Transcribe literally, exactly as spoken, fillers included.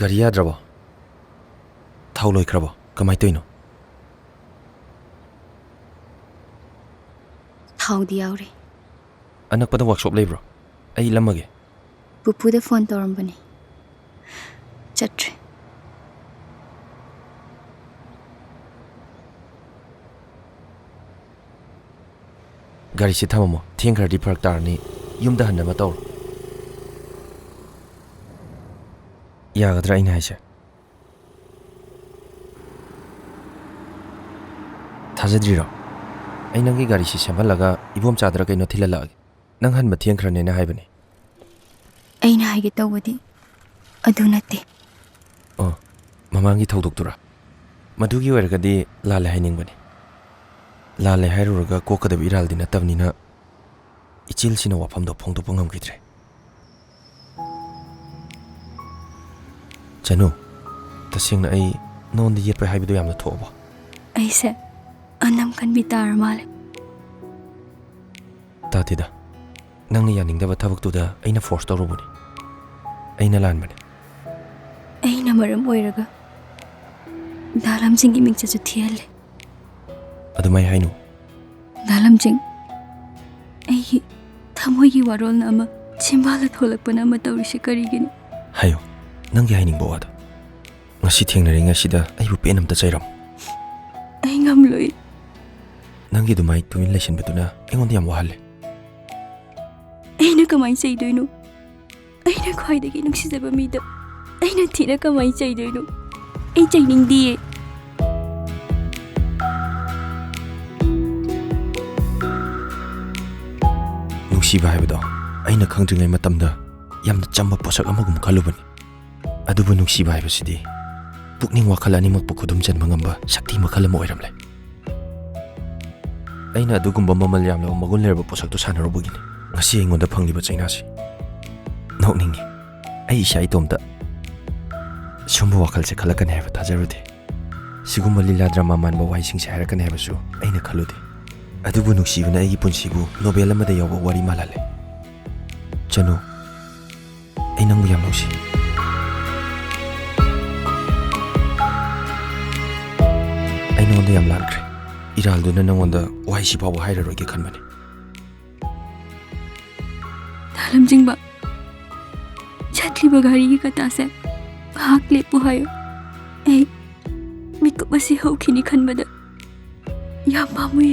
ꯒꯥꯔꯤ ꯌꯥꯗ꯭ꯔꯕꯣ? ꯊꯥꯎ ꯂꯣꯏꯈ꯭ꯔꯕꯣ? ꯀꯃꯥꯏ ꯇꯧꯔꯤꯅꯣ? ꯊꯥꯎꯗꯤ ꯌꯥꯎꯔꯤ꯫ ꯑꯅꯛꯄꯗ ꯋꯥꯛꯁꯣꯞ ꯂꯩꯕ꯭ꯔꯣ? ꯑꯩ ꯏꯜꯂꯝꯃꯒꯦ꯫ ꯄꯨꯄꯨꯗ ꯐꯣꯟ ꯇꯧꯔꯝꯕꯅꯤ, ꯆꯠꯇ꯭ꯔꯦ꯫ ꯒꯥꯔꯤꯁꯤ ꯊꯝꯃꯝꯃꯣ, ꯊꯦꯡꯈ꯭ꯔꯗꯤ ꯐꯔꯛ ꯇꯥꯔꯅꯤ꯫ ꯌꯨꯝꯗ ꯍꯟꯅꯕ ꯇꯧꯔꯣ꯫ ꯌꯥꯒꯗ꯭ꯔꯥ ꯑꯩꯅ ꯍꯥꯏꯁꯦ? ꯊꯥꯖꯗ꯭ꯔꯤꯔꯣ? ꯑꯩ ꯅꯪꯒꯤ ꯒꯥꯔꯤꯁꯤ ꯁꯦꯝꯍꯜꯂꯒ ꯏꯕꯣꯝꯆꯥꯗꯔ ꯀꯩꯅꯣ ꯊꯤꯜꯍꯜꯂꯛꯑꯒꯦ꯫ ꯅꯪ ꯍꯟꯕ ꯊꯦꯡꯈ꯭ꯔꯅꯦꯅ ꯍꯥꯏꯕꯅꯦ꯫ ꯑꯩꯅ ꯍꯥꯏꯒꯦ ꯇꯧꯕꯗꯤ ꯑꯗꯨ ꯅꯠꯇꯦ꯫ ꯑꯣ, ꯃꯃꯥꯡꯒꯤ ꯊꯧꯗꯣꯛꯇꯨꯔꯥ? ꯃꯗꯨꯒꯤ ꯑꯣꯏꯔꯒꯗꯤ ꯂꯥꯜꯂꯦ ꯍꯥꯏꯅꯤꯡꯕꯅꯤ꯫ ꯂꯥꯜꯂꯦ ꯍꯥꯏꯔꯨꯔꯒ ꯀꯣꯛꯀꯗꯕ ꯏꯔꯥꯜꯗꯤ ꯅꯠꯇꯕꯅꯤꯅ, ꯏꯆꯦꯜꯁꯤꯅ ꯋꯥꯐꯝꯗꯣ ꯐꯣꯡꯗꯣꯛꯄ ꯉꯝꯈꯤꯗ꯭ꯔꯦ꯫ ꯆꯅꯨ, ꯇꯁꯦꯡꯅ ꯑꯩ ꯅꯉꯣꯟꯗ ꯌꯦꯠꯄ ꯍꯥꯏꯕꯗꯨ ꯌꯥꯝꯅ ꯊꯣꯛꯑꯕꯣ? ꯑꯩꯁꯦ ꯑꯅꯝ ꯀꯟꯕꯤ ꯇꯥꯔ ꯃꯥꯜꯂꯦ꯫ ꯇꯥꯗꯦꯗ, ꯅꯪꯅ ꯌꯥꯅꯤꯡꯗꯕ ꯊꯕꯛꯇꯨꯗ ꯑꯩꯅ ꯐꯣꯔꯁ ꯇꯧꯔꯨꯕꯅꯤ꯫ ꯑꯩꯅ ꯂꯥꯟꯕꯅꯤ꯫ ꯑꯩꯅ ꯃꯔꯝ ꯑꯣꯏꯔꯒ ꯗꯥ ꯂꯝꯖꯤꯡꯒꯤ ꯃꯤꯡꯆꯠꯁꯨ ꯊꯤꯍꯜꯂꯦ꯫ ꯑꯗꯨꯃꯥꯏ ꯍꯥꯏꯅꯨ꯫ ꯗꯥ ꯂꯝꯖꯤꯡ, ꯑꯩꯒꯤ ꯊꯃꯣꯏꯒꯤ ꯋꯥꯔꯣꯜꯅ ꯑꯃ, ꯆꯤꯝꯕꯥꯜꯗ ꯊꯣꯛꯂꯛꯄꯅ ꯑꯃ ꯇꯧꯔꯤꯁꯦ ꯀꯔꯤꯒꯤꯅꯣ? ꯍꯥꯏꯌꯨ, ꯅꯪꯒꯤ ꯍꯥꯏꯅꯤꯡꯕ ꯋꯥꯗꯣ꯫ ꯉꯁꯤ ꯊꯦꯡꯅꯔꯤꯉꯩꯁꯤꯗ ꯑꯩꯕꯨ ꯄꯦꯟ ꯑꯝꯇ ꯆꯩꯔꯝꯃꯨ꯫ ꯑꯩ ꯉꯝꯂꯣꯏ꯫ ꯅꯪꯒꯤ ꯑꯗꯨꯃꯥꯏ ꯇꯨꯃꯤꯟ ꯂꯩꯁꯤꯟꯕꯗꯨꯅ ꯑꯩꯉꯣꯟꯗ ꯌꯥꯝ ꯋꯥꯍꯜꯂꯦ꯫ ꯑꯩꯅ ꯀꯃꯥꯏꯅ ꯆꯩꯗꯣꯏꯅꯣ? ꯑꯩꯅ ꯈ꯭ꯋꯥꯏꯗꯒꯤ ꯅꯨꯡꯁꯤꯖꯕ ꯃꯤꯗ ꯑꯩꯅ ꯊꯤꯅ ꯀꯃꯥꯏꯅ ꯆꯩꯗꯣꯏꯅꯣ? ꯑꯩ ꯆꯩꯅꯤꯡꯗꯤꯌꯦ꯫ ꯅꯨꯡꯁꯤꯕ ꯍꯥꯏꯕꯗꯣ ꯑꯩꯅ ꯈꯪꯗ꯭ꯔꯤꯉꯩ ꯃꯇꯝꯗ ꯌꯥꯝꯅ ꯆꯝꯕ ꯄꯣꯠꯁꯛ ꯑꯃꯒꯨꯝ ꯈꯜꯂꯨꯕꯅꯤ꯫ ꯑꯗꯨꯕꯨ ꯅꯨꯡꯁꯤꯕ ꯍꯥꯏꯕꯁꯤꯗꯤ ꯄꯨꯛꯅꯤꯡ ꯋꯥꯈꯜ ꯑꯅꯤꯃꯛꯄꯨ ꯈꯨꯗꯨꯝ ꯆꯟꯕ ꯉꯝꯕ ꯁꯛꯇꯤ ꯃꯈꯜ ꯑꯃ ꯑꯣꯏꯔꯝꯂꯦ꯫ ꯑꯩꯅ ꯑꯗꯨꯒꯨꯝꯕ ꯃꯃꯜ ꯌꯥꯝꯂꯕ ꯃꯒꯨꯟ ꯂꯩꯔꯕ ꯄꯣꯠꯁꯛꯇꯨ ꯁꯥꯟꯅꯔꯨꯕꯒꯤꯅꯤ ꯉꯁꯤ ꯑꯩꯉꯣꯟꯗ ꯐꯪꯂꯤꯕ ꯆꯩꯅꯥꯁꯤ꯫ ꯅꯣꯛꯅꯤꯡꯉꯤ꯫ ꯑꯩ ꯏꯁꯥ ꯏꯇꯣꯝꯇ ꯁꯨꯝꯕ ꯋꯥꯈꯜꯁꯦ ꯈꯜꯂꯛꯀꯅꯤ ꯍꯥꯏꯕ ꯊꯥꯖꯔꯨꯗꯦ꯫ ꯁꯤꯒꯨꯝꯕ ꯂꯤꯂꯥ ꯗ꯭ꯔꯃꯥ ꯃꯥꯟꯕ ꯋꯥꯍꯩꯁꯤꯡꯁꯦ ꯍꯥꯏꯔꯛꯀꯅꯤ ꯍꯥꯏꯕꯁꯨ ꯑꯩꯅ ꯈꯜꯂꯨꯗꯦ꯫ ꯑꯗꯨꯕꯨ ꯅꯨꯡꯁꯤꯕꯅ ꯑꯩꯒꯤ ꯄꯨꯟꯁꯤꯕꯨ ꯅꯣꯕꯦꯜ ꯑꯃꯗ ꯌꯥꯎꯕ ꯋꯥꯔꯤ ꯃꯥꯜꯍꯜꯂꯦ꯫ ꯆꯅꯨ, ꯑꯩ ꯅꯪꯕꯨ ꯌꯥꯝ ꯅꯨꯡꯁꯤ꯫ ꯑꯩ ꯅꯉꯣꯟꯗ ꯌꯥꯝ ꯂꯥꯟꯈ꯭ꯔꯦ꯫ ꯏꯔꯥꯜꯗꯨꯅ ꯅꯉꯣꯟꯗ ꯋꯥꯍꯩꯁꯤ ꯐꯥꯎꯕ ꯍꯥꯏꯔꯔꯣꯏꯒꯦ ꯈꯟꯕꯅꯤ꯫ ꯂꯝꯖꯤꯡꯕ, ꯆꯠꯂꯤꯕ ꯒꯥꯔꯤꯒꯤ ꯀꯇꯥꯁꯦ ꯉꯥꯏꯍꯥꯛ ꯂꯦꯞꯄꯨ ꯍꯥꯏꯌꯨ꯫ ꯑꯩ ꯃꯤꯀꯨꯞ ꯑꯁꯤ ꯍꯧꯈꯤꯅꯤ ꯈꯟꯕꯗ ꯌꯥꯝ ꯄꯥꯝꯃꯨꯏ꯫